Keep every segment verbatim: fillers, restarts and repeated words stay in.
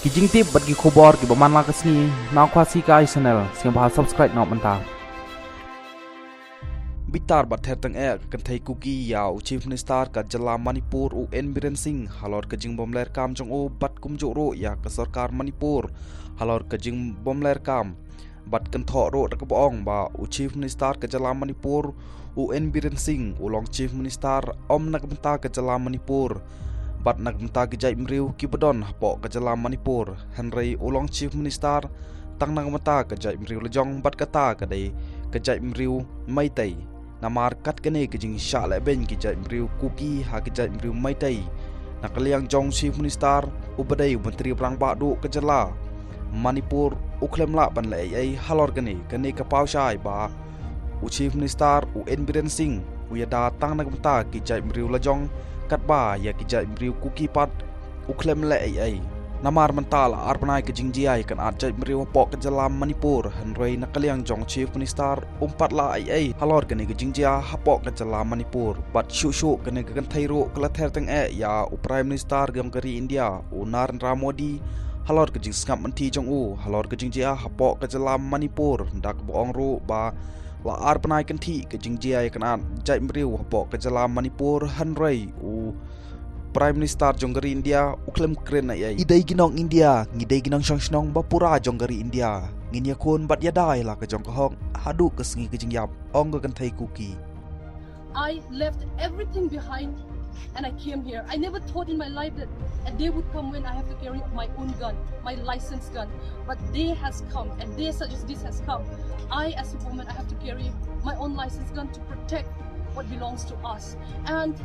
Ki jingtip bad ki khubor kiba man la ka sngi na Khasi Kai Channel, sngewbha subscribe noh mynta. Bitar bad ther tang eh ka kynthei Kuki ïa u Chief Minister ka jylla Manipur u N Biren Singh halor ka jingbymler kam jong u bad kumjuh ruh ïa ka sorkar Manipur halor ka jingbymler kam. Bad kynthoh ruh da kaba ong ba u Chief Minister ka jylla Manipur u N Biren Singh u long Chief Minister ym na ka bynta ka jylla Manipur bad na ka bynta ki jaitbynriew kiba don hapoh ka jylla Manipur, hynrei u long Chief Minister tang na ka bynta ka jaitbynriew lajong bad kata ka dei ka jaitbynriew Meitei. Namar kat kane ka jingshah lehbeiñ ki jaitbynriew Kuki ha ki jaitbynriew Meitei, na ka liang jong Chief Minister uba dei u Myntri Rangbah duh ka jylla Manipur u khlem lah ban leh ei ei halor kane. Kane ka paw shai ba u Chief Minister u N Biren Singh u ïada tang na ka bynta ki jaitbynriew lajong, katba ïa ki jaitbynriew Kuki pat u khlem leh ei ei. Namar mynta la ar bnai ka jingjia ïa ka nat jaitbynriew hapoh ka jylla Manipur, hynrei na ka liang jong Chief Minister um pat lah ei ei halor kane ka jingjia hapoh ka jylla Manipur. Bad shuh shuh kane ka kynthei ruh ka la ther tang eh ïa u Prime Minister jong ka ri India u Narendra Modi halor ka jingsngap mynthi jong u halor ka jingjia hapoh ka jylla Manipur, da kaba ong ruh ba la ar bnai kynthih ka jingjia ïa ka nat jaitbynriew hapoh ka jylla Manipur, hynrei u Prime Minister jong ka ri India u khlem kren ei ei. Ngi dei ki nong India, ngi dei ki nongshong shnong ba pura jong ka ri India. Ngin ïakhun bad ïada ïa la ka jong ka hok haduh ka sngi ka jingïap, ong ka kynthei Kuki. I left everything behind and I came here. I never thought in my life that a day would come when I have to carry my own gun, my licensed gun. But day has come, and day such as this has come. I, as a woman, I have to carry my own licensed gun to protect what belongs to us. And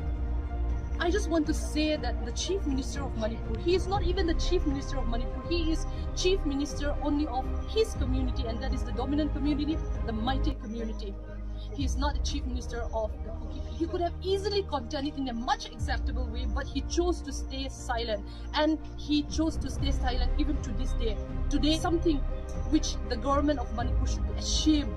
I just want to say that the Chief Minister of Manipur, he is not even the Chief Minister of Manipur. He is Chief Minister only of his community, and that is the dominant community, the Meitei community. He is not the Chief Minister of the Kuki. He could have easily contained it in a much acceptable way, but he chose to stay silent. And he chose to stay silent even to this day. Today, something which the government of Manipur should be ashamed.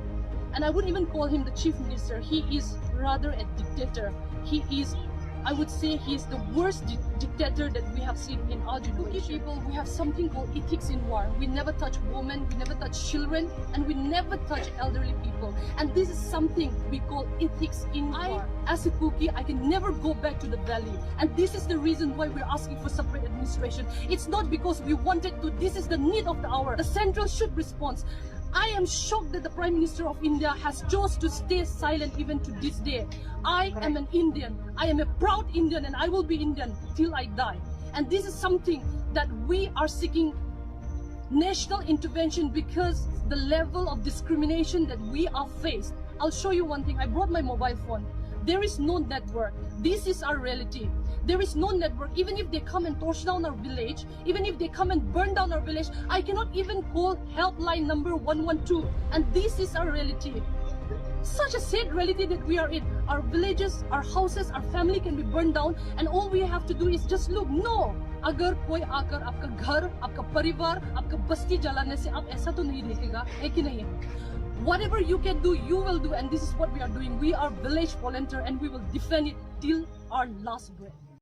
And I wouldn't even call him the chief minister. He is rather a dictator. He is, I would say, he is the worst di- dictator that we have seen in our generation. Kuki people, we have something called ethics in war. We never touch women, we never touch children, and we never touch elderly people. And this is something we call ethics in war. As a Kuki, I can never go back to the valley. And this is the reason why we're asking for separate administration. It's not because we wanted to. This is the need of the hour. The central should respond. I am shocked that the Prime Minister of India has chose to stay silent even to this day. I am an Indian. I am a proud Indian, and I will be Indian till I die. And this is something that we are seeking national intervention because the level of discrimination that we are faced. I'll show you one thing. I brought my mobile phone. There is no network. This is our reality. There is no network. Even if they come and torch down our village, even if they come and burn down our village, I cannot even call helpline number one one two. And this is our reality. Such a sad reality that we are in. Our villages, our houses, our family can be burned down, and all we have to do is just look. No! अगर कोई आकर आपका घर, आपका परिवार, आपका बस्ती जलाने से आप ऐसा तो नहीं देखेगा, है कि नहीं? Whatever you can do, you will do, and this is what we are doing. We are village volunteer and we will defend it till our last breath.